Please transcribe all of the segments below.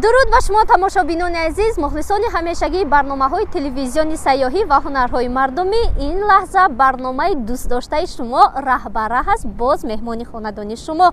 Дуруд ба шумо, тамошобинони азиз, мухлисони ҳамешагии барномаҳои телевизиони сайёҳӣ ва ҳунарҳои мардумӣ. Ин лаҳза барномаи дӯстдоштаи шумо «Раҳбараҳ» аст, боз меҳмони хонадони шумо.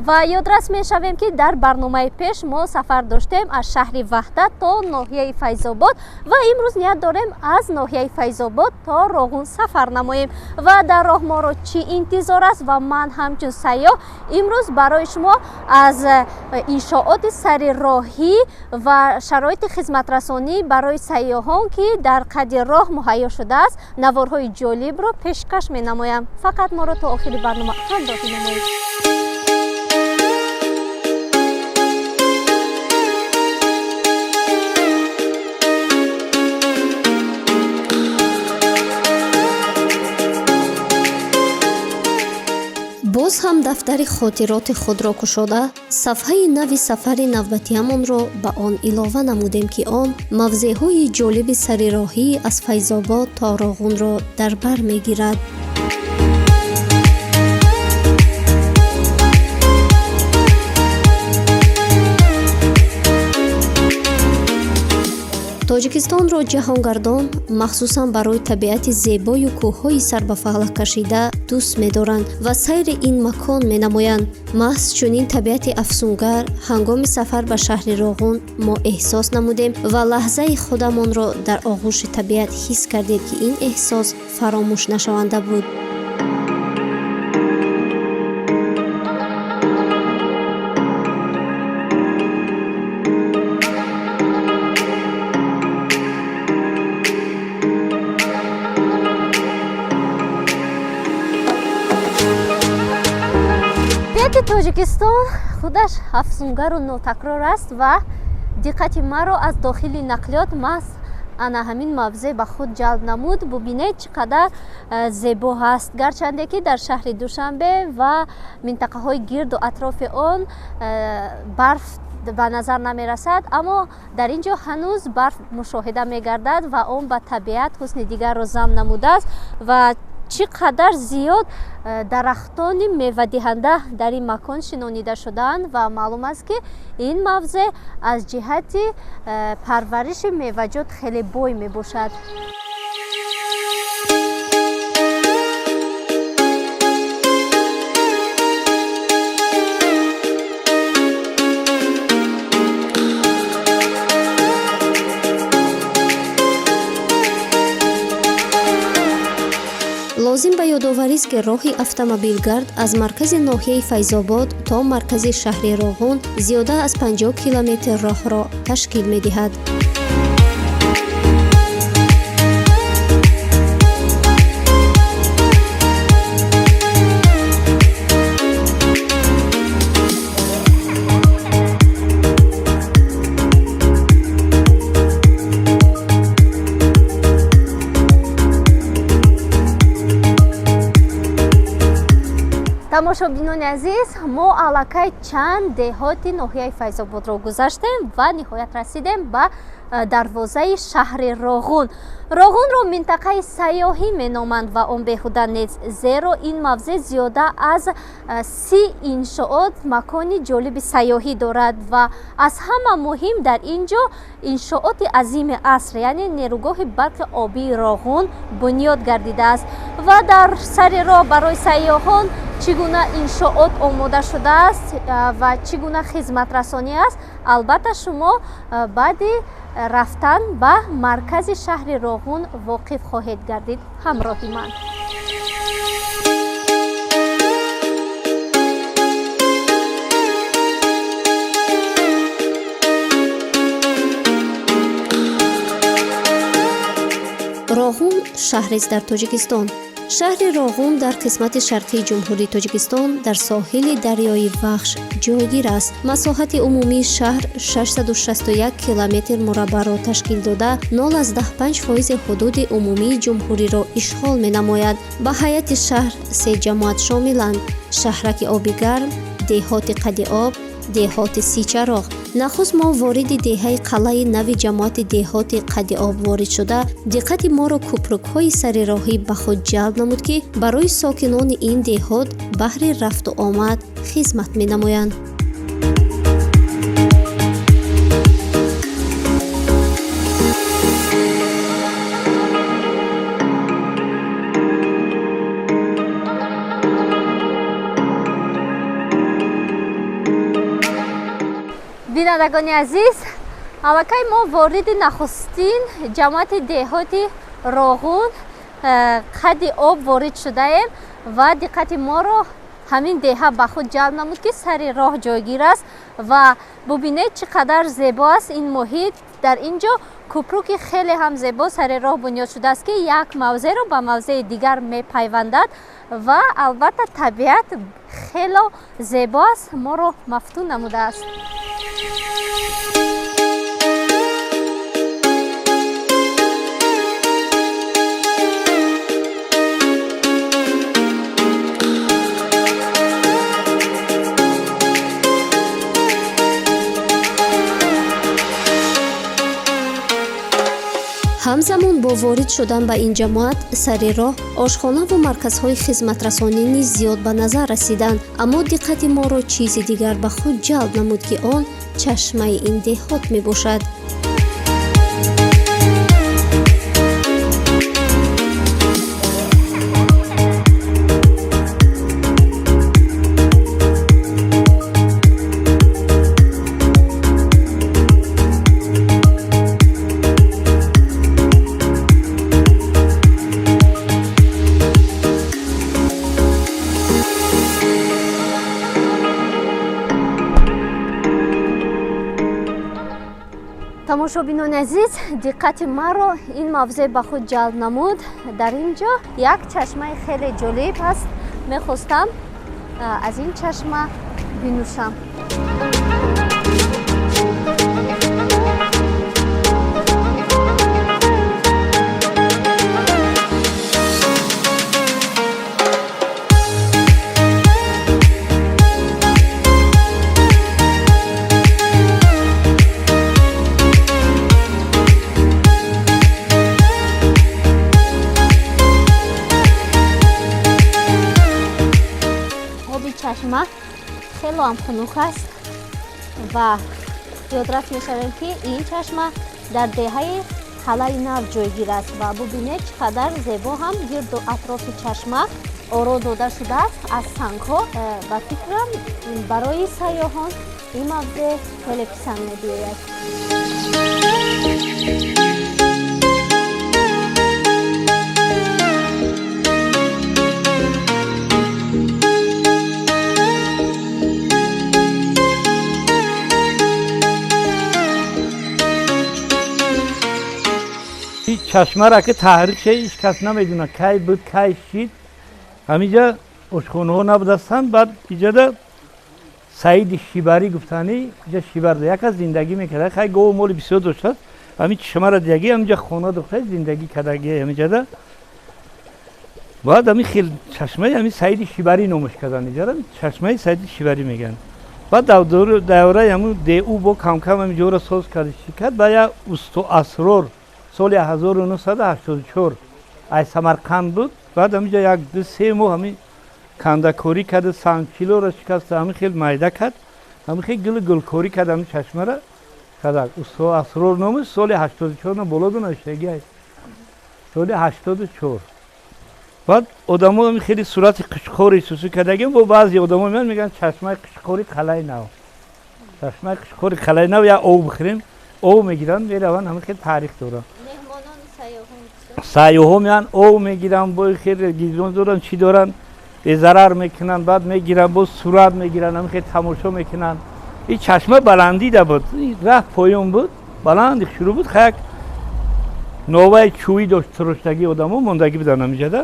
Ва ёдрас мешавем, ки дар барномаи пеш мо сафар доштем аз шаҳри Ваҳдат то ноҳияи Файзобод ва имрӯз ният дорем аз ноҳияи Файзобод то Роғун сафар намоем. Ва дар роҳ моро чӣ интизор аст ва ман ҳамчун сайёҳ имрӯз барои шумо аз иншооти сари роҳӣ ва шароити хизматрасонӣ барои сайёҳон, ки дар қади роҳ муҳайё шудааст, наворҳои ҷолибро пешкаш менамоям. Фақат моро то охири барнома ҳамроҳӣ намоед. Боз ҳам дафтари хотироти худро кушода, сафҳаи нави сафари навбатиамонро ба он илова намудем, ки он мавзеъҳои ҷолиби сарироҳӣ аз Файзобод то Роғунро дар бар мегирад. Тоҷикистонро ҷаҳонгардон махсусан барои табиати зебою кӯҳҳои сарбафалак кашида дӯст медоранд ва сайри ин макон менамоянд. Маҳз чунин табиати афсунгар ҳангоми сафар ба шаҳри Роғун мо эҳсос намудем ва лаҳзаи худамонро дар оғӯши табиат ҳис кардем, ки ин эҳсос фаромӯшнашаванда буд. Табиати Тоҷикистон худаш афсунгару нотакрор аст ва диққати маро аз дохили нақлиёт маҳз ана ҳамин мавзеъ ба худ ҷалб намуд. Бубинед, чӣ қадар зебо ҳаст. Гарчанде ки дар шаҳри Душанбе ва минтақаҳои гирду атрофи он барф ба назар намерасад, аммо дар ин ҷо ҳанӯз барф мушоҳида мегардад ва он ба табиат ҳусни дигарро зам намудааст. Ва чӣ қадар зиёд дарахтони мевадиҳанда дар ин макон шинонида шудаанд ва маълум аст, ки ин мавзеъ аз ҷиҳати парвариши меваҷот хеле бой мебошад. Лозим ба ёдоварист, ки роҳи автомобилгард аз маркази ноҳияи Файзобод то маркази шаҳри Роғун зиёда аз 50 километр роҳро ташкил медиҳад. Тамошобинони азиз, мо аллакай чанд деҳоти ноҳияи Файзободро гузаштем ва ниҳоят расидем ба дарвозаи шаҳри Роғун. Роғунро минтақаи сайёҳӣ меноманд ва он беҳуда нест, зеро ин мавзеъ зиёда аз 30 иншоот, макони ҷолиби сайёҳӣ дорад ва аз ҳама муҳим дар ин ҷо иншооти азими аср, яъне нерӯгоҳи барқи обии Роғун бунёд гардидааст. Ва дар сари роҳ барои сайёҳон чӣ гуна иншоот омода шудааст ва чӣ гуна хизматрасонӣ аст, албатта шумо баъди рафтан ба маркази шаҳри Роғун воқиф хоҳед гардид. Ҳамроҳи ман. Роғун шаҳрест дар Тоҷикистон. Шаҳри Роғун дар қисмати шарқии Ҷумҳурии Тоҷикистон дар соҳили дарёи Вахш ҷойгир аст. Масоҳати умумии шаҳр 661 километр мураббаъро ташкил дода, 0,5 фоизи ҳудуди умумии ҷумҳуриро ишғол менамояд. Ба ҳайати шаҳр се ҷамоат шомиланд: шаҳраки Оби Гарм, деҳоти Қадиоб, деҳоти Сичароғ. Нахуст мо вориди деҳаи Қалъаи нави ҷамоати деҳоти Қадиоб ворид шуда, диққати моро кӯпрукҳои сарироҳӣ ба худ ҷалб намуд, ки барои сокинони ин деҳот баҳри рафту омад хизмат менамоянд. Бинандагони азиз, аллакай мо вориди нахустин ҷамоати деҳоти Роғун, қади об ворид шудаем ва диққати моро ҳамин деҳа ба худ ҷалб намуд, ки сари роҳ ҷойгир аст ва бубинед, чӣ қадар зебо аст ин муҳит. Дар ин ҷо кӯпруки хеле ҳам зебо сари роҳ бунёд шудааст, ки як мавзеъро ба мавзеи дигар мепайвандад ва албатта табиат хело зебо аст, моро мафтун намудааст. Ҳамзамон бо ворид шудан ба ин ҷамоат, сари роҳ ошхонаву марказҳои хизматрасонӣ низ зиёд ба назар расиданд, аммо диққати моро чизи дигар ба худ ҷалб намуд, ки он чашмаи ин деҳот мебошад. Тамошобинони азиз, диққати маро ин мавзеъ ба худ ҷалб намуд. Дар ин ҷо як чашмаи хеле ҷолиб ҳаст, мехостам аз ин чашма бинӯшам. Чашма хело ҳам хунук аст ва ёдрас мешавем, ки ин чашма дар деҳаи Қалаи Нав ҷойгир аст ва бубинед, чӣ қадар зебо ҳам гирду атрофи чашма оро дода шудааст аз сангҳо. Ба фикрам, барои сайёҳон ин мавзеъ хеле писанд мебиёяд. Чашмара ки таҳрик шед, ҳеҷ кас намедонад, кай буд, кай шид. Ҳаминҷа ошхонаҳо набудастанд. Баъд иҷода Саиди Шибарӣ гуфтанӣ, иҷа Шибарда яка зиндагӣ мекарда, хай гову моли бисёр доштааст. Ҳамин чашмара дигаги ҳаминҷа хона дохта зиндагӣ кардаги ҳаминҷада. Баъд ҳамин хел чашмаи ҳамин Саиди Шибарӣ номаш карданд, иҷара чашмаи Саиди Шибарӣ мегӯянд. Баъд дар давраи ҳамун ду бо камкам ҳамин ҷоро соз карда чӣ кард, ба як усто Асрор соли 1984 ай Самарқанд буд. Баъд ҳаминҷа як ду се моҳ ҳамин кандакорӣ карда, сангчилоро шикаста, ҳамин хел майда кард, ҳамин хел гилу гулкорӣ кард, ҳамин чашмара кардак. Усто Асрор номи соли 84 на боло навиштагӣ аст, соли 84. Баъд одамо ҳамин хеле сурати қишқори сусу кардагим, бо баъзе одамо меянд, мегӯянд чашмаи қишқори Қалаи Нав, чашмаи қишқори Қалаи Нав, як ов бихӯрем. Ов мегиранд, мераванд, ҳамин хел таърих доранд. Сайёҳо меянд, ов мегиранд, бо хеле гизон доранд, чӣ доранд, безарар мекунанд, баъд мегиранд, боз сурат мегиранд, ҳамин хел тамошо мекунанд. Ин чашма баландида буд, раҳ поён буд, баланди шурӯъ буд, як новаи чӯӣ дошт, туруштагии одамо мондагӣ буданд ҳаминҷада.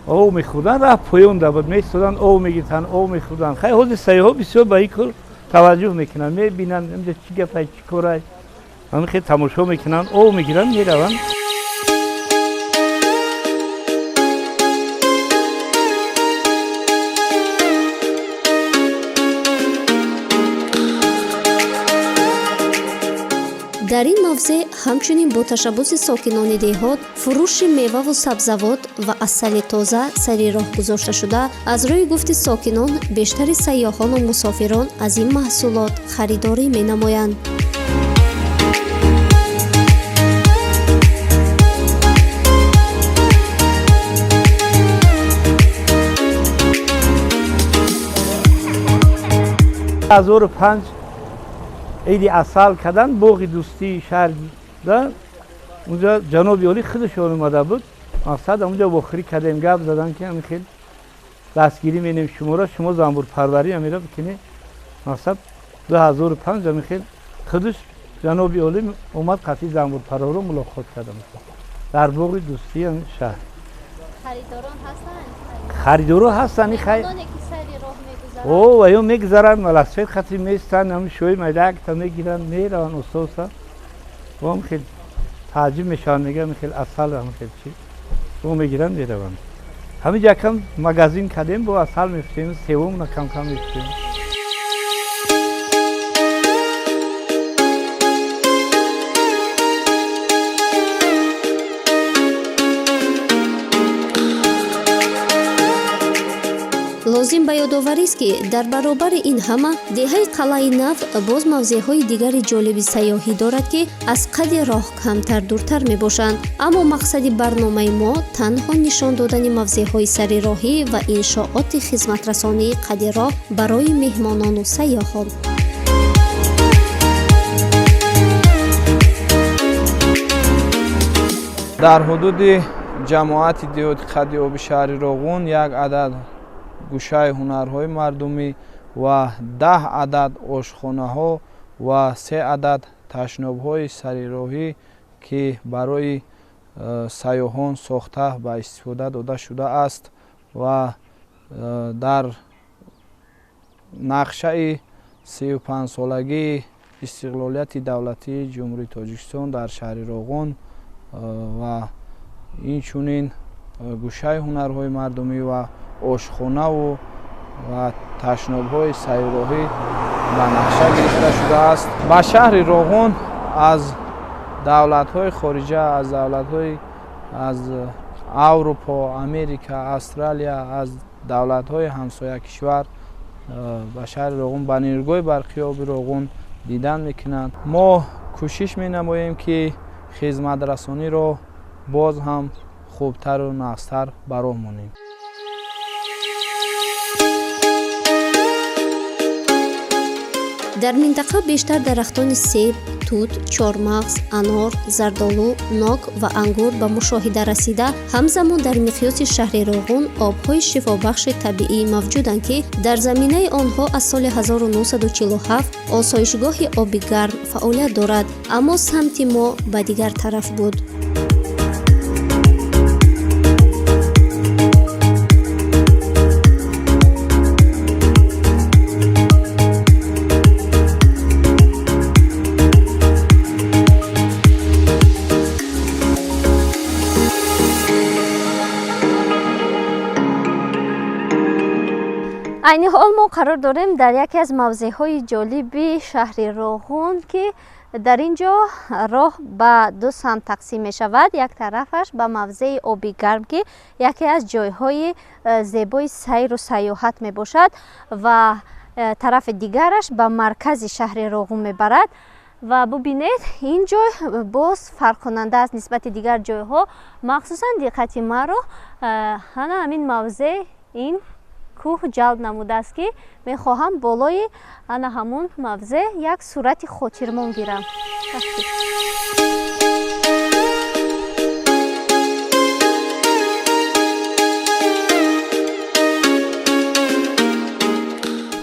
Ов мехӯрданд, раҳ поёнда буд, меистоданд, ов мегирифтанд, ов мехӯрданд. Хай, ҳозир сайёҳо бисёр ба ин кор таваҷҷӯҳ мекунанд, мебинанд, инҷа чӣ гапай, чӣ корай, ҳамин хел тамошо мекунанд, ов мегиранд, мераванд. Дар ин мавзеъ ҳамчунин бо ташаббуси сокинони деҳот фурӯши меваву сабзавот ва асали тоза сари роҳ гузошта шуда, аз рӯи гуфти сокинон, бештари сайёҳону мусофирон аз ин маҳсулот харидорӣ менамоянд. 2005 Иди асал кардан, боғи дӯстии шаҳр унҷа ҷаноби олӣ худашон омада буд. Мақсад, онҷа вохӯрӣ кардем, гап задан, ки ҳамин хел дастгирӣ менем шуморо, шумо занбурпарварӣ ҳамира бикунӣ. Мақсад, 2005 ҳамин хел худаш ҷаноби олӣ омад, қатъи занбурпарварро мулоқот кардам дар боғи дӯстии ҳамин шаҳр. Харидоро ҳастанд. О, ва ё мегузаранд, велосипед хати местанд, ҳамин шои майда якта мегиранд, мераванд устоса. Ҳам хел тааҷҷуб мешаванд, мегӯянд, хел асал, ҳам хел чи бо мегиранд, мераванд. Ҳамин ҷа кам магазин кардем, бо асал мефурӯшем, севумна кам кам мефурӯшем. Лозим ба ёдоварист, ки дар баробари ин ҳама деҳаи Қалъаи Нав боз мавзеъҳои дигари ҷолиби сайёҳӣ дорад, ки аз қадди роҳ камтар дуртар мебошанд. Аммо мақсади барномаи мо танҳо нишон додани мавзеъҳои сари роҳӣ ва иншооти хизматрасонии қадди роҳ барои меҳмонону сайёҳон. Дар ҳудуди ҷамоати деҳоти қадди оби шаҳри Роғун як адад гӯшаи ҳунарҳои мардумӣ ва 10 адад ошхонаҳо ва се адад ташнобҳои сарироҳӣ, ки барои сайёҳон сохта ба истифода дода шудааст, ва дар нақшаи 35-солагии истиқлолияти давлатии Ҷумҳурии Тоҷикистон дар шаҳри Роғун ва инчунин гӯшаи ҳунарҳои мардумӣ ва ошхонаву ва ташнобҳои сайроҳӣ ба нақша гирифта шудааст. Ба шаҳри Роғун аз давлатҳои хориҷа, аз давлатҳои аз Аврупо, Америка, Австралия, аз давлатҳои ҳамсоя кишвар ба шаҳри Роғун, ба нерӯгоҳи барқи оби Роғун дидан мекунанд. Мо кӯшиш менамоем, ки хизматрасониро боз ҳам хубтару нағзтар ба роҳ монем. Дар минтақа бештар дарахтони себ, тут, чормағз, анор, зардолу, нок ва ангур ба мушоҳида расида, ҳамзамон дар миқёси шаҳри Роғун обҳои шифобахши табиӣ мавҷуданд, ки дар заминаи онҳо аз соли 1947 осоишгоҳи оби гарм фаъолият дорад. Аммо самти мо ба дигар тараф буд. Айни ҳол мо қарор дорем дар яке аз мавзеъҳои ҷолиби шаҳри Роғун, ки дар ин ҷо роҳ ба ду самт тақсим мешавад. Як тарафаш ба мавзеи оби гарм, ки яке аз ҷойҳои зебои сайру сайёҳат мебошад, ва тарафи дигараш ба маркази шаҳри Роғун мебарад. Ва бубинед, ин ҷой боз фарқкунанда аст нисбати дигар ҷойҳо. Махсусан диққати маро ҳана ҳамин мавзеъ, ин кӯҳ ҷалб намудааст, ки мехоҳам болои ана ҳамун мавзеъ як сурати хотирмон гирам.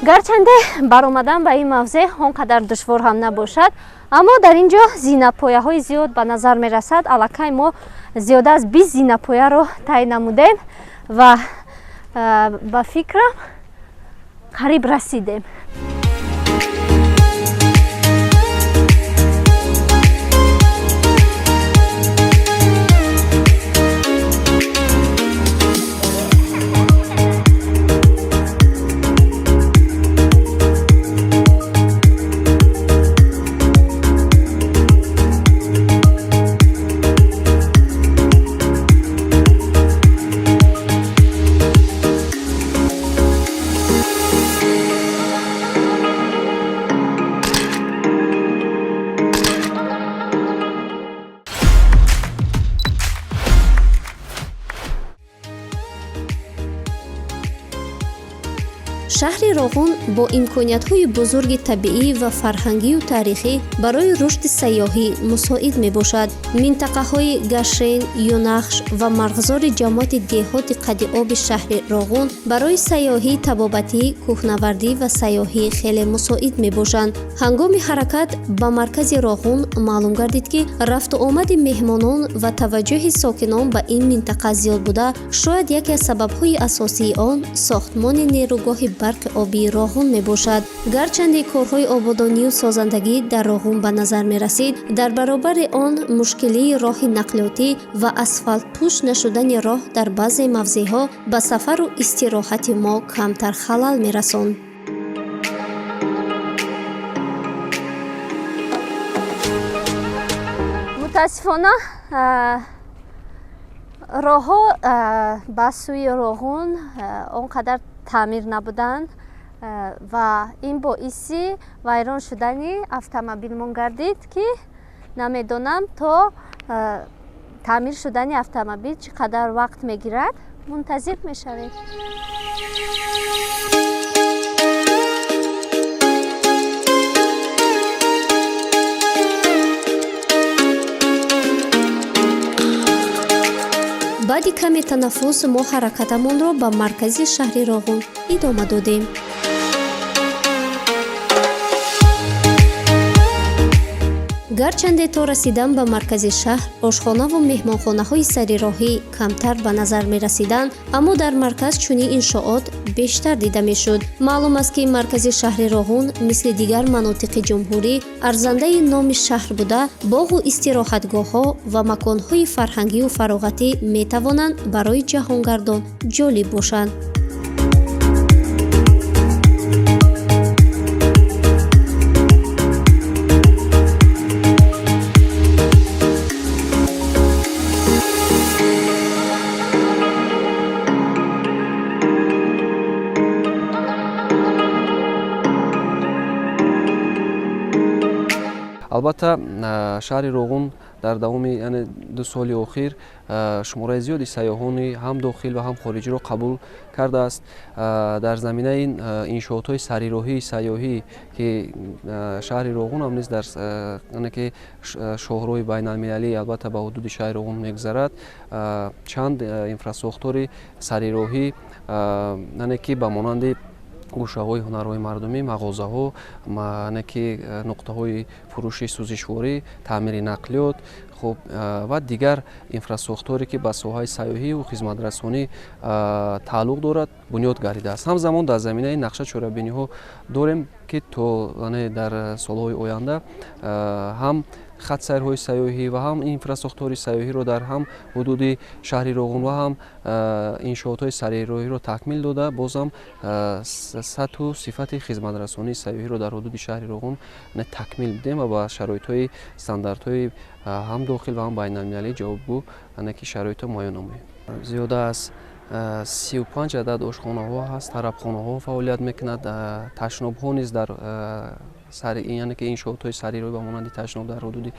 Гарчанде баромадан ба ин мавзеъ он қадар душвор ҳам набошад, аммо дар ин ҷо зинапояҳои зиёд ба назар мерасад. Аллакай мо зиёда аз 20 зинапояро тай намудем ва ба фикрам, қариб расидем. Шаҳри Роғун бо имкониятҳои бузурги табиӣ ва фарҳангию таърихӣ барои рушди сайёҳӣ мусоид мебошад. Минтақаҳои Гашен, Юнахш ва марғзори ҷамоати деҳоти қадиоби шаҳри Роғун барои сайёҳии табобатӣ, кӯҳнавардӣ ва сайёҳӣ хеле мусоид мебошанд. Ҳангоми ҳаракат ба маркази Роғун маълум гардид, ки рафту омади меҳмонон ва таваҷҷӯҳи сокинон ба ин минтақа зиёд буда, шояд яке аз сабабҳои асосии он сохтмони нерӯгоҳи барқи обии Роғун мебошад. Гарчанде корҳои ободонию созандагӣ дар Роғун ба назар мерасид, дар баробари он мушкилии роҳи нақлиётӣ ва асфалтпӯш нашудани роҳ дар баъзе мавзеъҳо ба сафару истироҳати мо камтар халал мерасонд. Мутаассифона, роҳҳо ба сӯи Роғун он қадар таъмир набуданд ва ин боиси вайрон шудани автомобилмон гардид, ки намедонам то таъмир шудани автомобил чӣ қадар вақт мегирад. Мунтазир мешавем. Баъди каме танаффус мо ҳаракатамонро ба маркази шаҳри Роғун идома додем. Гарчанде то расидан ба маркази шаҳр ошхонаву меҳмонхонаҳои сарироҳӣ камтар ба назар мерасиданд, аммо дар марказ чунин иншоот бештар дида мешуд. Маълум аст, ки маркази шаҳри Роғун мисли дигар манотиқи ҷумҳурӣ арзандаи номи шаҳр буда, боғу истироҳатгоҳҳо ва маконҳои фарҳангию фароғатӣ метавонанд барои ҷаҳонгардон ҷолиб бошанд. Албатта, шаҳри Роғун дар давоми, яъне 2 соли охир шумораи зиёди сайёҳони ҳам дохил ва ҳам хориҷиро қабул кардааст. Дар заминаи ин иншоотҳои сарироҳии сайёҳӣ, ки шаҳри Роғун ҳам низ дар яъне ки шоҳроҳи байналмилалӣ албатта ба ҳудуди шаҳри Роғун мегузарад, чанд инфрасохтори сарироҳӣ, яъне ки ба монанди гӯшаҳои ҳунарҳои мардумӣ, мағозаҳо, яъне ки нуқтаҳои фурӯши сӯзишворӣ, таъмири нақлиёт, хуб, ва дигар инфрасохторе, ки ба соҳаи сайёҳиву хизматрасонӣ тааллуқ дорад, бунёд гардидааст. Ҳамзамон дар заминаи нақша чорабиниҳо дорем, ки то дар солҳои оянда ҳам хатсайрҳои сайёҳӣ ва ҳам инфрасохтори сайёҳиро дар ҳам ҳудуди шаҳри Роғун ва ҳам иншоотҳои сарироҳиро такмил дода, бозам сатҳу сифати хизматрасонии сайёҳиро дар ҳудуди шаҳри Роғун такмил бидем ва ба шароитҳои стандартҳои ҳам дохил ва ҳам байналмилалӣ ҷавобгӯ ки шароитҳо муайян намоем. Зиёда аз 35 адад ошхонаҳо ҳаст, тарабхонаҳо фаъолият мекунад, ташнобҳо низ дар яъне ки иншоотҳои сарироҳӣ ба монанди ташноб дар ҳудуди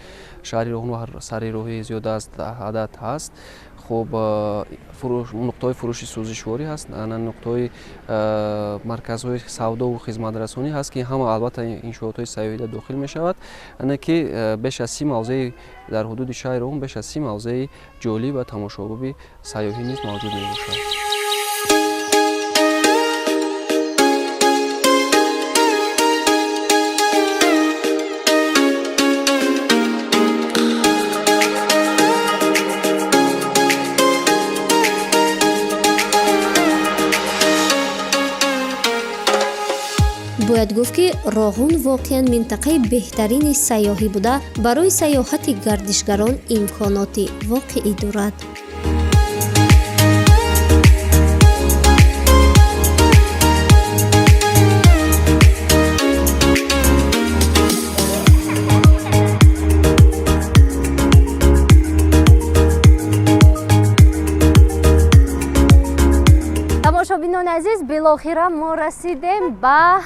шаҳри Роғун ва сарироҳӣ зиёда аз 10 адад ҳаст. Хуб, нуқтаҳои фурӯши сӯзишворӣ ҳаст, нуқтаҳои марказҳои савдову хизматрасонӣ ҳаст, ки ҳама албатта иншоотҳои сайёҳида дохил мешавад. Яъне ки беш аз 30 мавзеи дар ҳудуди шаҳри Роғун беш аз 30 мавзеи ҷолиб ва тамошобоби сайёҳӣ низ мавҷуд мебошад. Бояд гуфт, ки Роғун воқеан минтақаи беҳтарини сайёҳӣ буда, барои сайёҳати гардишгарон имконоти воқеӣ дорад. Тамошобинони азиз, билохира мо расидем ба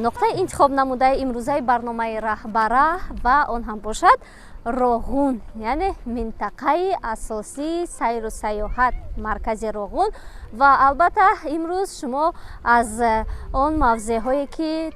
нуқтаи интихоб намудаи имрӯзаи барномаи Раҳбараҳ ва он ҳам бошад Роғун, яъне минтақаи асосии сайру сайёҳат, маркази Роғун. Ва албатта, имрӯз шумо аз он мавзеъҳое, ки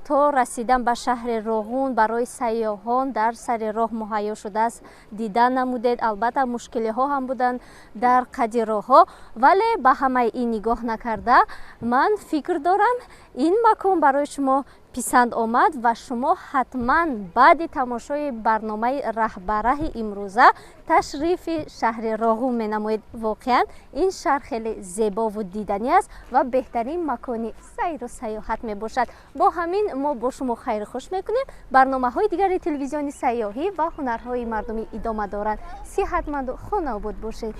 то расидан ба шаҳри Роғун барои сайёҳон дар сари роҳ муҳайё шудааст, дида намудед. Албатта, мушкилиҳо ҳам буданд дар қади роҳҳо, вале ба ҳамаи ин нигоҳ накарда, ман фикр дорам, ин макон барои шумо писанд омад ва шумо ҳатман баъди тамошои барномаи Раҳбараҳи имрӯза ташрифи шаҳри Роғун менамоед. Воқеан, ин шаҳр хеле зебову диданӣ аст ва беҳтарин макони сайру сайёҳат мебошад. Бо ҳамин мо бо шумо хайру хуш мекунем. Барномаҳои дигари телевизиони сайёҳӣ ва ҳунарҳои мардумӣ идома доранд. Сиҳатманду хонаобод бошед.